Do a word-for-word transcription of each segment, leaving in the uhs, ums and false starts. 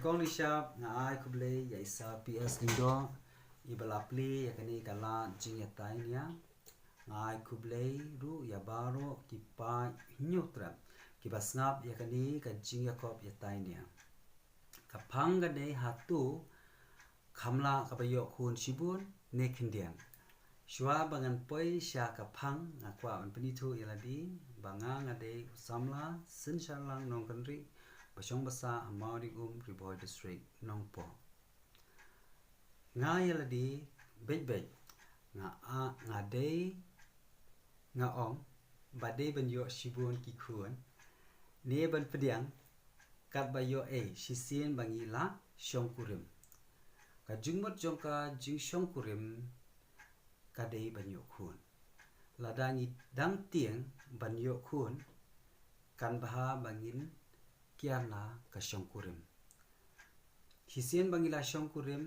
Kong Rishabh, nga ai khublei ïa i Sir P S Lyngdoh, i ba la plie ïa kane ka lad jingïatai nia. Nga ai khublei ruh ïa baroh ki paid Hynñiewtrep ki ba sngap ïa kane ka jingïakop ïatai nia. Ka phang ka dei hato kham lah ka ba ïoh khun shibun ne khyndiat. Shuwa ba ngan poi sha ka phang, nga kwah ban pynithuh ïa lade ba nga nga dei u samla Synshar Lang Nongkynrih, ba shong basa ha Mawdiengum, Ri Bhoi District, Nongpoh. Nga ïa lade beit beit, nga a, nga dei, nga ong ba dei ban ïoh shibun ki khun ne ban pdiang katba ïoh ei shisien ba ngi la shongkurim. Ka jingmut jong ka jingshongkurim ka dei ban ïoh khun. Lada ngi dang tieng ban ïoh khun, kan bha ba ngin kiar na ka shongkurim. Shisien ba ngi la shongkurim,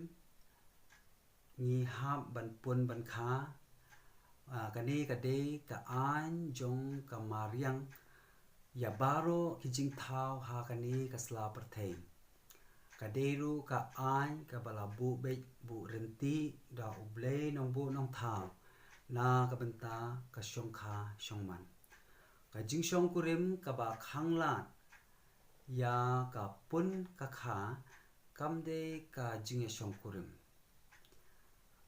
ngi hap ban pun ban kha. Ah, kane ka dei ka aiñ jong ka mariang ïa baroh ki jingthaw ha kane ka sla pyrthei. Ka dei ruh ka aiñ ka ba la buh beit buh rynti da U Blei Nongbuh Nongthaw na ka bynta ka shongkha shongman. Ka jingshongkurim ka ba khanglad ïa ka pun ka kha, kam dei ka jingïashongkurim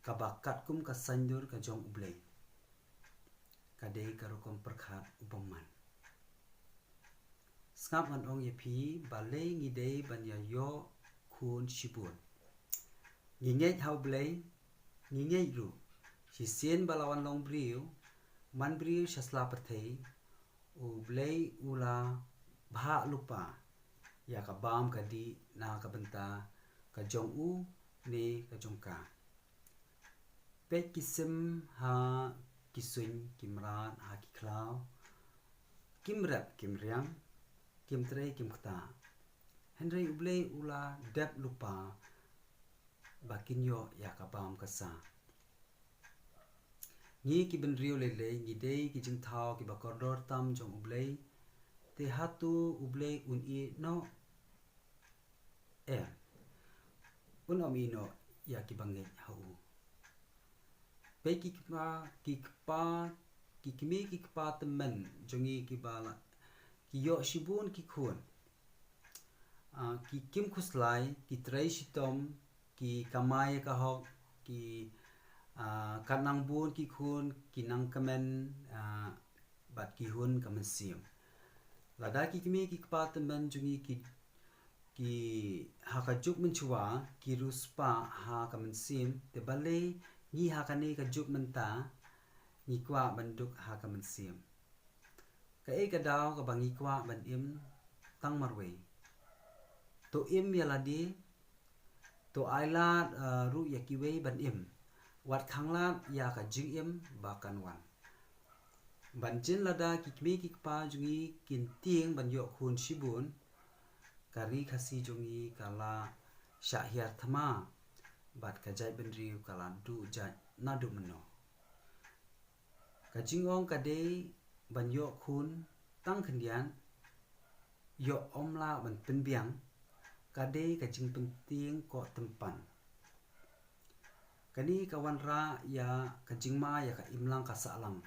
ka ba katkum ka saiñdur ka jong U Blei. Ka dei ka rukom pyrkhat u bymman. Sngap ngan ong ïa phi, balei ngi dei ban ïa ïoh khun shibun. Ngi ngeit ha U Blei, ngi ngeit ruh, shisien ba la wan long briew, man briew sha sla pyrthei, U Blei u la bhah lypa ïa ka bam ka dih na ka bynta ka jong u ne ka jong ka. Peit ki sim ha ki suiñ, ki mrad ha ki khlaw, kim rep kim riang, kim trei kim ktah. Hynrei U Blei u la dep lypa ba kin ïoh ïa ka bam ka sa. Ngi ki bynriew lei lei ngi dei ki jingthaw ki ba kordor tam jong U Blei. Te hato U Blei un ïeh noh? Em, un ym ïeh noh ïa ki ba ngeit ha u. Peit ki kpa, ki kpa, ki kmie ki kpa tymmen jong ngi ki ba la, ki ïoh shibun ki khun. Ah, ki kim khuslai, ki trei shitom, ki kamai ka hok, ki, ah, kat nang bun ki khun, ki nang kmen, ah, bad ki hun ka mynsiem. Lada ki kmie ki kpa tymmen jong ngi ki, ki ha ka juk mynshuwa, ki riewspah ha ka mynsiem, te balei ngi ha kane ka juk mynta ngi kwah ban duk ha ka mynsiem. Kaei ka daw ka ba ngi kwah ban im tang marwei? To im ïa lade, to ai lad, eh, ruh ïa kiwei ban im. Wat khanglad ïa ka jingim ba kan wan. Ban jin lada ki kmie ki kpa jong ngi kin tieng ban ïoh khun shibun, ka ri Khasi jong ngi ka la shah hiar thma, bad ka jaitbynriew ka la duh jait naduh mynno. Ka jingong ka dei ban ïoh khun tang khyndiat, ïoh ym lah ban pynbiang, ka dei ka jingpyntieng koh tympan. Kane ka wanrah ïa ka jingma ïa ka imlang ka sahlang.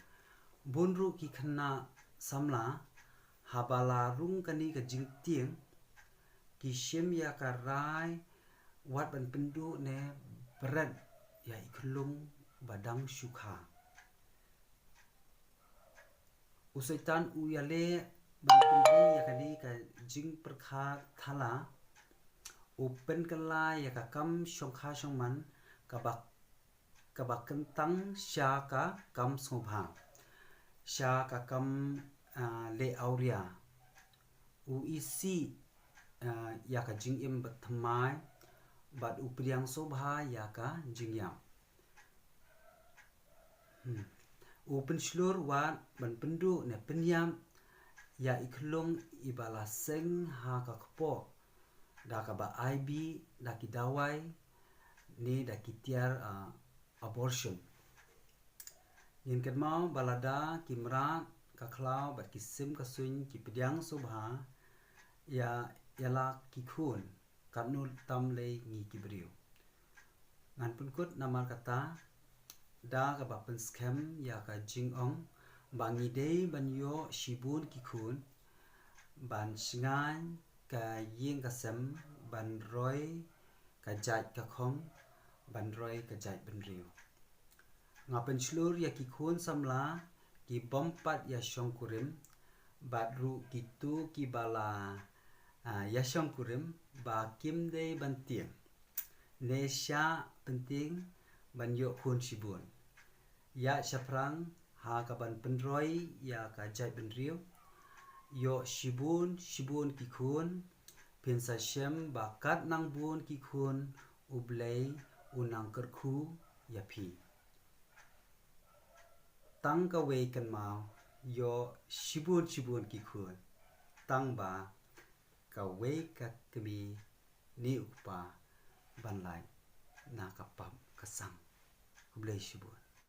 Bun ruh ki khynnah samla haba la rung kane ka jingtieng, ki shim ïa ka rai wat ban pynduh ne bret ïa i khyllung ba dang shu kha. U Soitan u ïaleh ban pynri ïa kane ka jingpyrkhat thala. U pynkylla ïa ka kam shongkha shongman kaba, kaba kyntang sha ka kam sngewbha, sha ka kam, ah, leh awria. U isih, ah, ïa ka jingim ba thymmai bad u pdiang sngewbha ïa ka jingïap. Hmm. U pynshlur wat ban pynduh ne pynïap ïa i khyllung i ba la seng ha ka kpoh da kaba ai bih da ki dawai ne da ki tiar, ah, abortion. Ngin kynmaw ba lada ki mrad ka khlaw bad ki sim ka suiñ ki pdiang sngewbha ïa, ïa la ki khun, katno tam lei ngi ki briew. Ngan pynkut namar kata da kaba pynskhem ïa ka jingong ba ngi dei ban ïoh shibun ki khun ban shngaiñ ka ïing ka sem, ban roi ka jait ka khong, ban roi ka jait bynriew. Nga pynshlur ïa ki khun samla ki bym pat ïa shongkurim bad ruh kito kiba la, ah, ïa shongkurim ba kim dei ban tieng ne shah pyntieng ban ïoh khun shibun. Ïa shaphrang ha kaban pynroi ïa ka jait bynriew, ïoh shibun shibun ki khun, phin sa shem ba kat nang bun ki khun U Blei u nang kyrkhu ïa phi. Tang kawei kynmaw, ïoh shibun shibun ki khun, tang ba kawei ka kmie ne u kpa ban lait na ka pap ka sang. Khublei shibun.